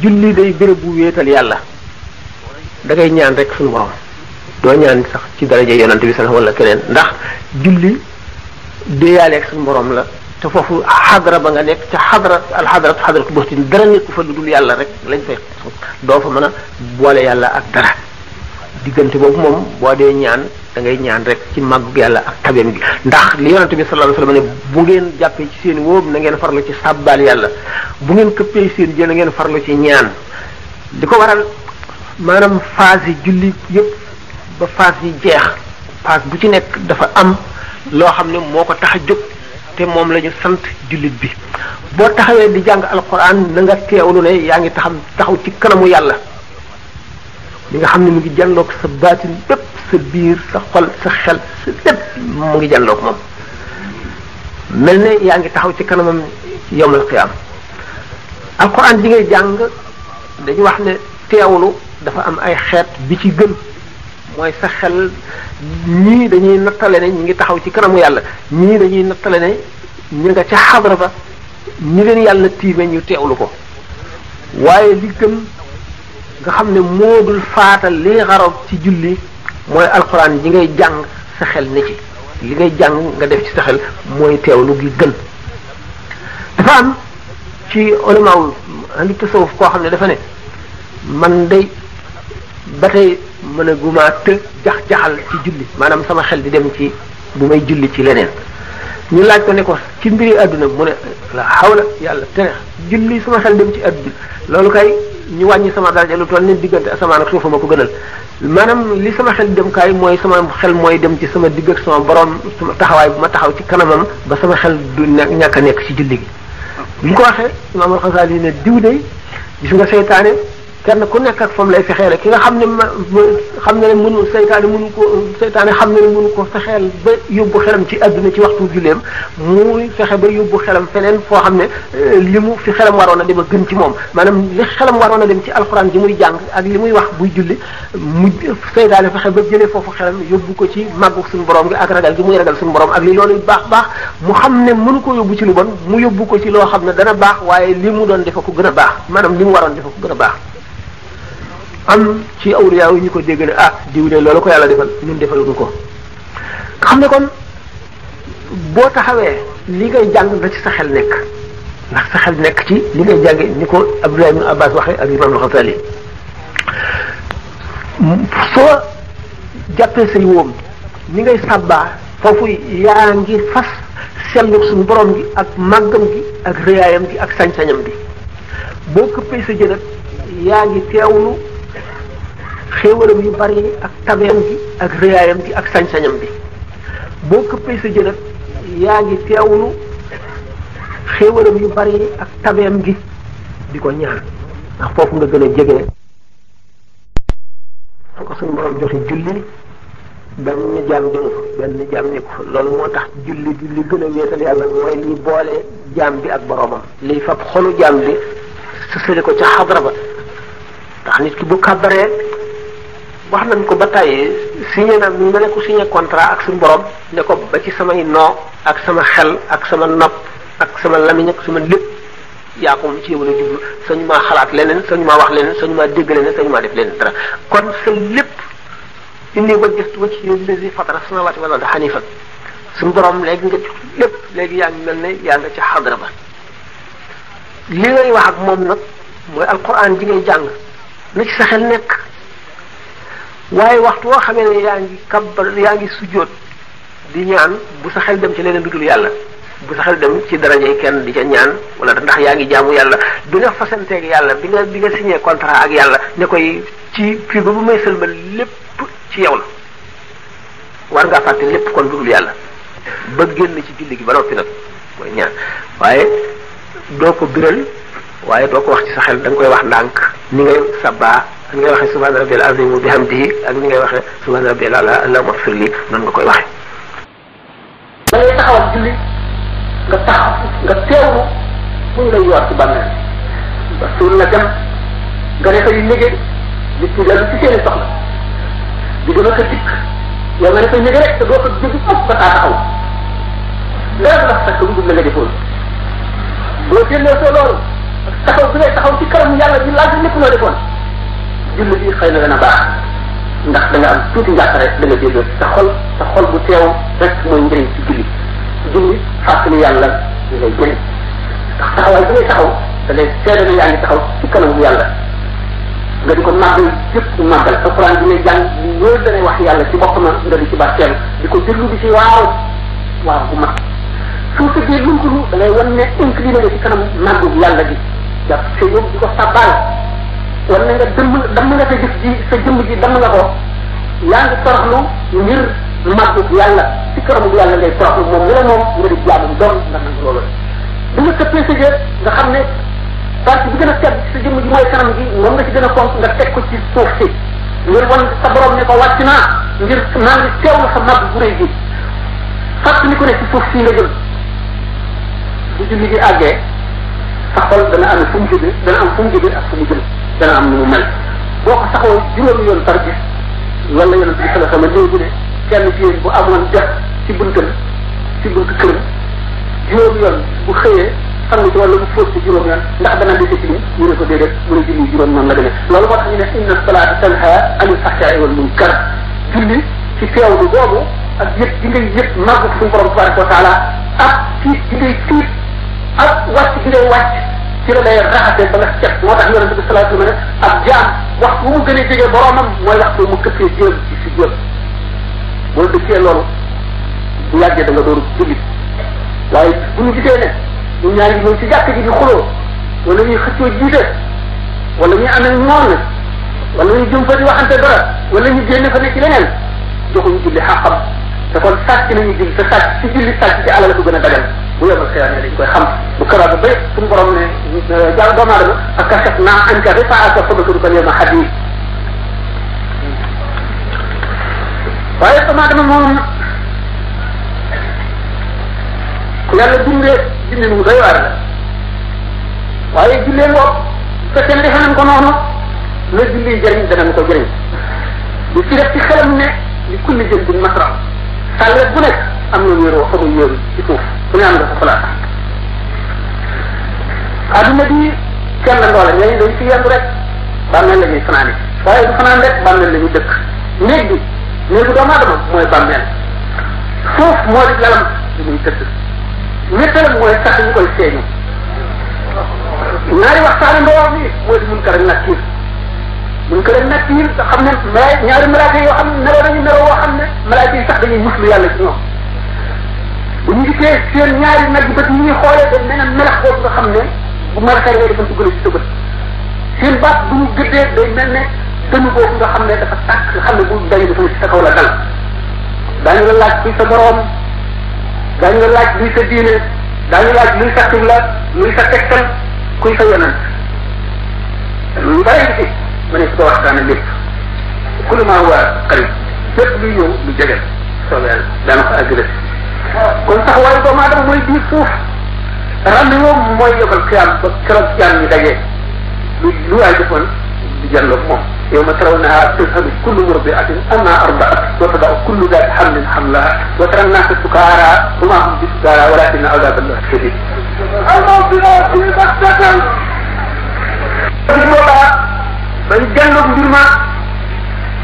julli day béréb bu wéetal yàlla da ngay ñaan rek suñu borom doo ñaan sax ci daraja yonante bi sallallahu wala keneen ndax julli déeyaaleeg suñu borom la te foofu xadra ba nga nekk ca xadratu buxtin dara nekku fa lu dul yàlla rek lañ fay doo fa mën a boole yàlla ak dara diggante boobu moom boo dee ñaan da ngay ñaan rek ci màggu yàlla ak tabeem gi ndax li yonante bi sallallahu alayhi wasallam ne bu ngeen jàppee ci seen wóob na ngeen farlu ci sàbbaal yàlla bu ngeen këppee seen jël na ngeen farlu ci ñaan di ko waral maanaam phase yi julli yëpp ba phase yi jeex phase bu ci nekk dafa am loo xam ne moo ko tax a jóg te moom la ñu sant jullit bi boo taxawee di jàng alquran na nga teewlu ne yaa ngi taxaw ci kanamu yàlla li nga xam ne mu ngi jàlloog sa baatin bépp sa biir sa xol sa xel sa lépp mu ngi jàlloog moom mel ne yaa ngi taxaw ci kanamam yawmal qiyaam alquran di ngay jàng dañu wax ne teewlu dafa am ay xeet bi ci gën mooy sa xel ñii dañuy nattale ne ñu ngi taxaw ci kanamu yàlla ñii dañuy nattale ne ñu nga ca xadra ba ñi leen yàlla tiime ñu teewlu ko waaye li gën nga xam ne moo dul faatal li xarab ci julli mooy alxuraan ji ngay jàng sa xel ne ci li ngay jàng nga def ci sa xel mooy teewlu gi gën dafa am ci ulamaaw andi tasawuf koo xam ne dafa ne man day ba tey mën a gumaa të jax-jaxal ci julli maanaam sama xel di dem ci bu may julli ci leneen ñu laaj ko ne ko ci mbiri àdduna mu ne la xawla yàlla te julli sama xel dem ci àdduna loolu kay ñu wàññi sama daraja lu toll ne diggante asamaan ak suufa ma ko gënal maanaam li sama xel dem kaay mooy sama xel mooy dem ci sama digg ak sama borom sama taxawaay bu ma taxaw ci kanamam ba sama xel du ñàkk a nekk ci julli gi bu ñu ko waxee imaam al-Xasaali ne diw de gis nga seytaane kenn ku nekk ak fam lay fexeele ki nga xam ne xam ne mënu seytaane xam ne mënu ko fexeel ba yóbbu xelam ci àdduna ci waxtu julleem muy fexe ba yóbbu xelam feneen foo xam ne li mu fi xelam waroon a dem a gën ci moom maanaam li xelam waroon a dem ci alxuraan ji muy jàng ak li muy wax buy julli mu seytaane fexe ba jëlee foofu xelam yóbbu ko ci màggu suñu borom gi ak ragal gi muy ragal suñu borom ak li loolu baax baax mu xam ne mënu ko yóbbu ci lu bon mu yóbbu ko ci loo xam ne dana baax waaye li mu doon defa ko gën a baax maanaam li mu waroon defa ko gën a baax am ci awliya yi ñu ko dégg ne ah diw de loolu ko yàlla defal ñun defaluñu ko nga xam ne kon boo taxawee li ngay jàng na ci sa xel nekk ndax sa xel nekk ci li ngay jànge ni ko Abdullah ibn Abbas waxee ak Imam al-Ghazali soo jàppee say wóom ni ngay sàbbaa foofu yaa ngi fas sellu suñu borom gi ak màggam gi ak rëyaayam gi ak sañ-sañam bi boo këppee sa jënat yaa ngi teewlu xéewalam yu bari ak tabeem gi ak rëyaayam gi ak sañ-sañam bi boo këppee sa jënat yaa ngi teewlu xéewalam yu bari ak tabeem gi di ko ñaan ndax foofu nga gën a jege ko suñu borom joxe julli benn jaam jëmu fa benn jaam nekku fa loolu moo tax julli bi li gën a wéetal yàlla mooy li boole jaam bi ak boromam liy fab xolu jaam bi sësale ko ca xadra ba ndax nit ki bu kàbbaree wax nañ ko ba tàyyi signé na mu ne ko signé contrat ak suñu borom ne ko ba ci samay noo ak sama xel ak sama nopp ak sama lamiñ ak sama lépp yaa ko ci yow la jublu sañu maa xalaat leneen sañu maa wax leneen sañu maa dégg leneen sañu maa def leneen dara kon sa lépp inni wajjahtu wajhiya lillazi fatara samawati wal arda hanifan suñu borom léegi nga lépp léegi yaa ngi mel ne yaa nga ca xadra ba li ngay wax ak moom nag mooy alquran ji ngay jàng na ci sa xel nekk waaye waxtu woo xamee ne yaa ngi kabbar yaa ngi sujjóot di ñaan bu sa xel dem ci leneen lu dul yàlla bu sa xel dem ci darajey kenn di ca ñaan wala ndax yaa ngi jaamu yàlla bi nga fasanteeg yàlla bi nga signé contrat ak yàlla ne koy ci fii ba bu may sëlmal lépp ci yow la war ngaa fàtte lépp kon lu dul yàlla ba génn ci julli gi ba noppi nag mooy ñaan waaye doo ko biral waaye doo ko wax ci sa xel da nga koy wax ndànk ni ngay sabbaa ni ngay waxee subhaana rabbiyal azim bihamdihi ak ni ngay waxee subhaana rabbiyal ala allahumma ighfir li noonu nga koy waxee. da ngay taxawal julli nga taxaw nga teewlu fu ñu lay yor ci bàmmeel ba suul na dem nga ne fay liggéey nit ñi dellu ci seen i soxla di gën a ko dikk yow nga ne fay liggéey rek te doo ko jóg foofu ba taxaw dara la fekk lu dul la nga defoon boo génnee soo loolu taxaw bi ngay taxaw ci kanamu yàlla di laaj lépp loo defoon julli bi xëy na dana baax ndax da nga am tuuti njàqare da nga dégg sa xol bu teew rek mooy njëriñ ci julli fàttali yàlla li ngay jëriñ ndax taxawaay bi ngay taxaw da ngay seede na yaa ngi taxaw ci kanamu yàlla nga di ko màggal yëpp màggal alquran bi ngay jàng loolu danay wax yàlla ci boppam nga di ci barkeel di ko déglu di ci waaw bu mag soo tëggee lunkulu da ngay wan ne incliné nga ci kanam màggu yàlla gi jàpp sa yóbbu di ko sàbbaal wan na nga damm nga sa jëf ji sa jëmm ji damm nga ko yaa ngi toroxlu ngir màggu yàlla ci kanamu yàlla ngay toroxlu moom mi la moom nga di jaamu doon nga nangu loolu bi nga tëppee sa jë nga xam ne partie bi gën a tedd sa jëmm ji mooy kanam gi moom nga ci gën a fonk nga teg ko ci suuf si ngir wan sa borom ne ko wàcc naa ngir maa ngi teewlu sa màgg bu rëy gi fàttali ko ne ci suuf si nga jëm bu julli gi àggee sa xol dana am fu mu jóge dana am fu mu jóge ak fu mu jëm dana am nu mu mel boo ko saxoo juróomi yoon par gis wala yonent bi sala sama léegi ne kenn ci yéen bu amoon def ci buntu këram juróomi yoon bu xëyee xam ci wala mu fóot ci juróom yoon ndax dana dese ci ñu ne ko déedéet mu ne julli juróom noonu la demee loolu moo tax ñu ne inna salaata tanha anil fahshaai wal munkar julli ci teewlu boobu ak yëg gi ngay yëg màgg suñu borom tabaraka wa taala ak tiit gi ngay tiit ak wàcc gi ngay wàcc ci la lay raxasee ba nga set moo tax yonente bi sallallahu alayhi wa sallam ab jaam waxtu bu mu gën a jege boromam mooy waxtu mu këppee jéem ci si jéem boo dëkkee loolu bu yàggee da nga dooru julli waaye bu ñu gisee ne ñu ñaar ñëw ci jàkk ji di xuloo wala ñuy xëccoo jiite wala ñuy amee noonu wala ñu jëm fa di waxante dara wala ñu génne fa nekk leneen joxuñu julli xaqam te kon sàcc nañu julli te sàcc ci julli sàcc ci alal ko gën a dagal bu yemal xëyaane dañ koy xam bu karaaba ba suñu borom ne jàll doomu aadama ak kachef naa anka rifaaka fabakaru ko leema xadii waaye doomu aadama moom yàlla bindee mu doy waar la waaye jullee ngoog fekkee ne defe nañ ko noonu la julli jëriñ danañ ko jëriñ lu ci def ci xelam ne li kulli jën bin masra sàlle bu nekk am na wéeroo fa muy wéeru ci suuf ku ne am nga sa place adduna bi kenn ndoole ñooñu dañ ci yendu rek bàmmeel la ñuy fanaani waaye du fanaan rek bàmmeel la ñuy dëkk néeg bi néegu doomu aadama mooy bàmmeel suuf moo di lalam li muy tëdd ñettelam mooy sax ñu koy seeñu ñaari waxtaane ndoo bi mooy di munkar ak nakiir munkar ak nakiir nga xam ne ñaari malaaka yoo xam ne neroo nañu neroo woo xam ne malaaka yi sax dañuy muslu yàlla ci ñoom bu ñu gisee seen ñaari nag bët yi ñuy xoolee dañ mel ne melax boobu nga xam ne bu malaaka yi dafa duggale ci sa bët seen baat bu ñu gëddee day mel ne dënnu boobu nga xam ne dafa tàkk nga xam ne bu dañu dafa ci sa kaw la dal daañu la laaj kuy sa boroom daañu la laaj luy sa diine daañu laaj luy sa xibla luy sa tegtal kuy sa yonent lu bare ci ma ne su ko waxtaane lépp kullu maa huwa qarib lépp luy ñëw lu jege soobee yàlla daana ko àggale kon sax waaye doomu aadama mooy biir suuf rendez-vous mooy yóbbal xiyaam ba keroog jaan ñi dajee lu waay defoon di janloog moom yow ma taraw naa tadhabu kullu murdi'atin amma arda'at wa tada'u kullu dhaati hamlin hamlaha wa tara an-naasa sukaara wa maa hum bi sukaara walaakinna adhaaba Allahi shadiid boobaa bañ janloog mbir ma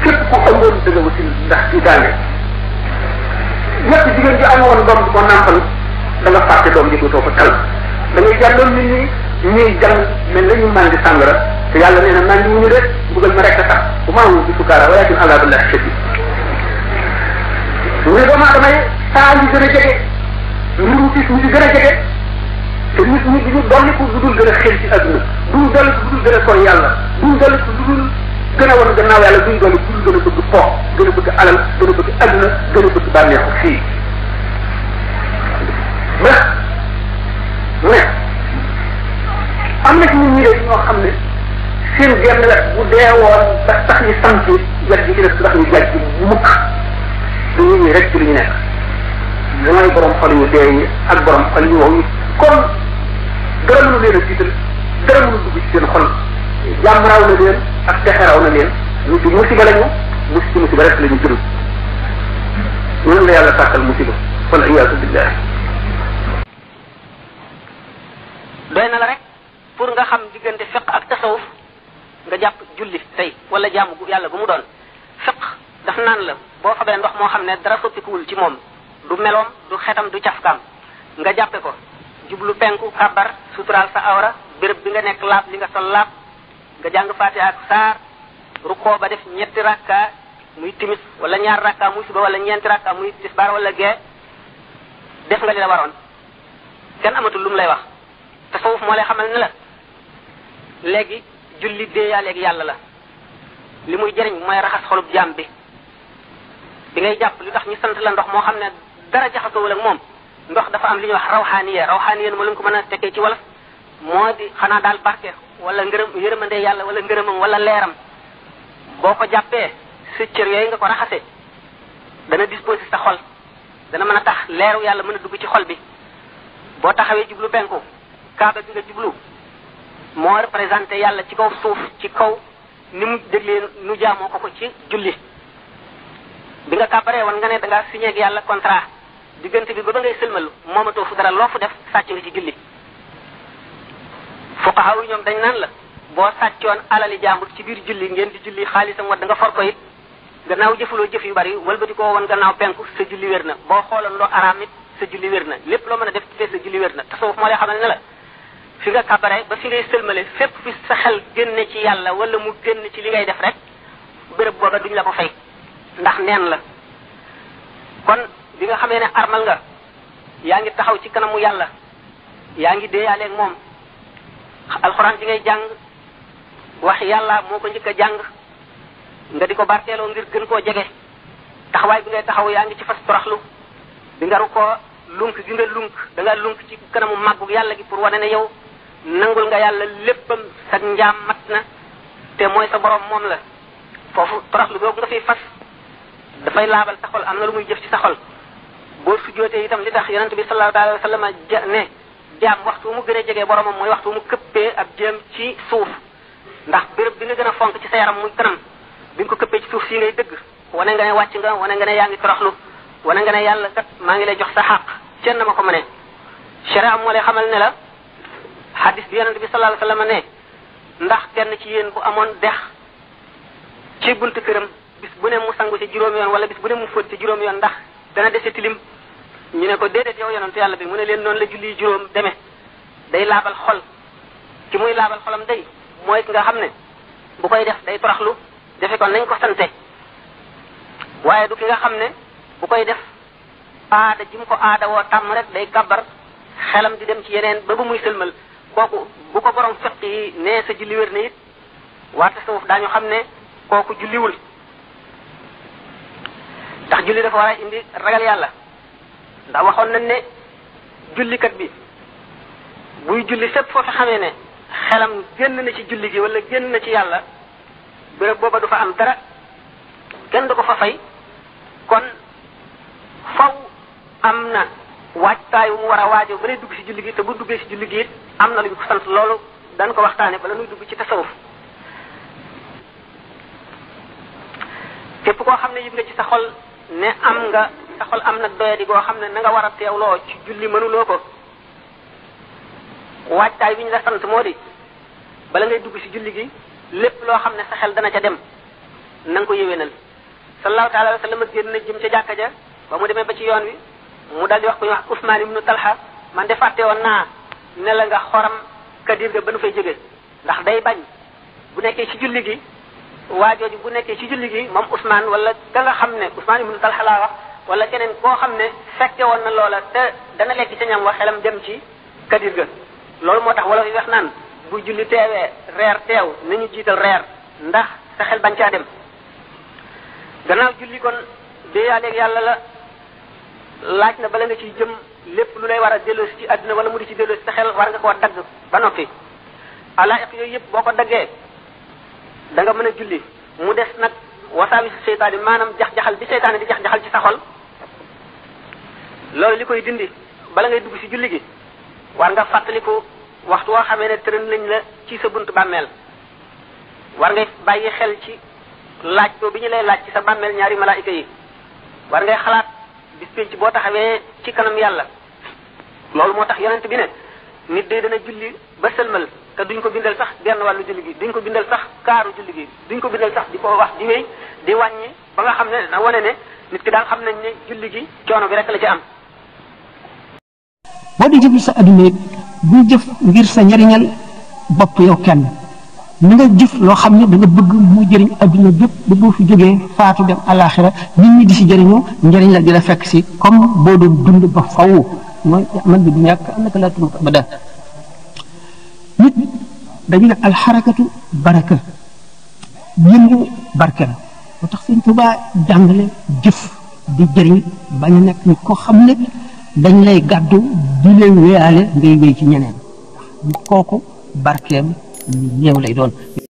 képp ku ëmboon dëgg wasi ndax tiitaange ñett jigéen ji amoon doom di ko nàmpal da nga fàtte doom ji dootoo ko tal da ngay jàlloon nit ñi ñuy jàng mel na ñu màndi sàngara te yàlla nee na màndi wuñu de bëggal ma rek a tax bu maa wu bi sukaara walakin azaabullahi shadiid mu ne doomu aadama yi saa ñu gën a jege mbir mu tiis ñu di gën a jege te nit ñi duñu dolliku lu dul gën a xel ci adduna duñu dolliku lu dul gën a koy yàlla duñu dolliku lu dul gën a wan gannaaw yàlla duñu dolliku lu dul gën a bëgg po gën a bëgg alal gën a bëgg adduna gën a bëgg bànneexu fii mais mu ne am na ci nit ñi de ñoo xam ne seen genn wet bu deewoon ba tax ñu sant wet gi ci def tax ñu jàjj mukk dañuy ñëw rek ci li ñu nekk mooy borom xol yu dee yi ak borom xol yu wow yi kon dara mënu leen a tiital dara mënu dugg ci seen xol jàmm raw na leen ak texe raw na leen ñu ci musiba lañu musiba rek la ñu jëm ñun la yàlla sàkkal musiba wal iyaatu billah doy na la rek pour nga xam diggante fiq ak tasawuf nga jàpp julli tey wala jaamu yàlla bu mu doon fiq daf naan la boo fabee ndox moo xam ne dara soppikuwul ci moom du meloom du xetam du cafkaam nga jàppe ko jublu penku xabar suturaal sa awra béréb bi nga nekk laab li nga sol laab nga jàng Fatiha ak saar rukkoo ba def ñetti rakka muy timis wala ñaar rakka muy suba wala ñeenti rakka muy tisbaar wala gee def nga li la waroon kenn amatul lu mu lay wax tasawuf moo lay xamal ne la léegi julli déeyaa léegi yàlla la li muy jëriñ mooy raxas xolub jaam bi ngay jàpp li tax ñu sant la ndox moo xam ne dara jaxasoowul ak moom ndox dafa am li ñuy wax rawxaaniya moo leen ko mën a tekkee ci wolof moo di xanaa daal barke wala yërëmande yàlla wala ngërëmam wala leeram boo ko jàppee sa cër yooyu nga ko raxase dana disposé sa xol dana mën a tax leeru yàlla mën a dugg ci xol bi boo taxawee jublu penku kaaba bi nga jublu moo représenté yàlla ci kaw suuf ci kaw ni mu déglee nu jaamoo ko ci julli bi nga kàbbaree woon nga ne da ngaa signé ak yàlla contrat diggante bi ba ngay sëlmal moomatoo fu dara loo fu def sàcc nga ci julli fuqaha yi ñoom dañ naan la boo sàccoon alali jàmbur ci biir julli ngeen di julli xaalisam wadd nga for ko it gannaaw jëfuloo jëf yu bari walbati koo woon gannaaw penku sa julli wér na boo xooloon loo araam it sa julli wér na lépp loo mën a def ci sa julli wér na tasawuf moo lay xamal ne la fi nga kàbbaree ba fi ngay sëlmale fépp fi sa xel génne ci yàlla wala mu génn ci li ngay def rek béréb booba duñ la ko fay ndax neen la kon bi nga xamee ne armal nga yaa ngi taxaw ci kanamu yàlla yaa ngi déeyaaleeg moom alxuraan bi ngay jàng wax yàlla moo ko njëkk a jàng nga di ko barkeeloo ngir gën koo jege taxawaay bi ngay taxaw yaa ngi ci fas toroxlu bi nga ru ko lunk gi nga lunk da nga lunk ci kanamu màggu yàlla gi pour wane ne yow nangul nga yàlla léppam sa njaam mat na te mooy sa borom moom la foofu toroxlu googu nga fiy fas dafay laabal sa xol am na lu muy jëf ci sa xol boo sujjootee itam li tax yonente bi sallallahu alayhi wa sallam ne jaam waxtu mu gën a jege boromam mooy waxtu mu këppee ab jéem ci suuf ndax béréb bi nga gën a fonk ci sa yaram muy kanam bi nga ko këppee ci suuf sii ngay dëgg wane nga ne wàcc nga wane nga ne yaa ngi toroxlu wane nga ne yàlla kat maa ngi lay jox sa xaq ceen na ma ko mëne sharia moo lay xamal ne la hadis bi yonente bi sallallahu alayhi wa sallam ne ndax kenn ci yéen bu amoon dex ci buntu këram bis bu ne mu sangu ci juróomi yoon wala bis bu ne mu fóot ci juróomi yoon ndax dana dese tilim ñu ne ko déedéet yow yonentu yàlla bi mu ne leen noonu la julli juróom demee day laabal xol ci muy laabal xolam day mooy ki nga xam ne bu koy def day toroxlu defe ko nañ ko sante waaye du ki nga xam ne bu koy def aada ji mu ko aada woo tàmm rek day kàbbar xelam di dem ci yeneen ba bu muy sëlmal kooku bu ko borom fiq yi ne sa julli wér na it waa tasawuf daañu xam ne kooku julliwul ndax julli dafa war a indi ragal yàlla ndax waxoon nañ ne jullikat bi buy julli fépp foo fi xamee ne xelam génn na ci julli gi wala génn na ci yàlla béréb booba du fa am dara kenn du ko fa fay kon faw am na waajtaay wu mu war a waajoo ba lay dugg ci julli gi te bu duggee ci julli gi it am na lu ñu ko sant loolu dañ ko waxtaane bala nuy dugg ci tasawuf képp koo xam ne yëg nga ci sa xol ne am nga sa xol am nag doyadi goo xam ne na nga war a teewloo ci julli mënuloo ko waajtaay bi ñu la sant moo di bala ngay dugg ci julli gi lépp loo xam ne sa xel dana ca dem na nga ko yéwénal sallallahu taala wa sallam génn na jëm ca jàkka ja ba mu demee ba ci yoon wi mu dal di wax ko ñu wax Usmaan ibnu Talha man de fàtte woon naa ne la nga xoram kadir ga ba nu fay jóge ndax day bañ bu nekkee ci julli gi waajooju bu nekkee ci julli gi moom Usmaan wala ka nga xam ne Usmaan ibnu Talha laa wax wala keneen koo xam ne fekke woon na loola te dana lekk ca ñam wa xelam dem ci kadir ga loolu moo tax wala yi wax naan bu julli teewee reer teew nañu jiital reer ndax sa xel bañ caa dem gannaaw julli kon déeyaaleeg yàlla la laaj na bala nga ciy jëm lépp lu lay war a delloosi ci àdduna wala mu di ci delloosi sa xel war nga koo dagg ba noppi alaa'iq yooyu yëpp boo ko daggee da nga mën a julli mu des nag wasaawi si seytaan yi maanaam jax-jaxal bi seytaane di jax-jaxal ci sa xol loolu li koy dindi bala ngay dugg ci julli gi war nga fàttaliku waxtu woo xamee ne tërën nañ la ci sa buntu bàmmeel war ngay bàyyi xel ci laaj ko bi ñu lay laaj ci sa bàmmeel ñaari malaayika yi war ngay xalaat bis penc boo taxawee ci kanam yàlla loolu moo tax yonent bi ne nit day dana julli ba sëlmal te duñ ko bindal sax genn wàllu julli gi duñ ko bindal sax kaaru julli gi duñ ko bindal sax di ko wax di wéy di wàññi ba nga xam ne na wane ne nit ki daal xam nañ ne julli gi coono bi rek la ci am. boo di jëf sa adduna it bul jëf ngir sa njariñal bopp yow kenn na nga jëf loo xam ne da nga bëgg mu jëriñ adduna bépp ba boo fi jógee faatu dem alaxira nit ñi di si jëriñu njëriñ la di la fekk si comme boo doon dund ba faw mooy man bi du ñàkk am naka laa tudd ba daal nit dañu ne alxarakatu baraka yëngu barke la moo tax Sëñ Tuubaa jàngale jëf di jëriñ bañ a nekk nit koo xam ne dañ lay gàddu di leen wéyaale ngay wéy ci ñeneen kooku barkeem ñu néew lay doon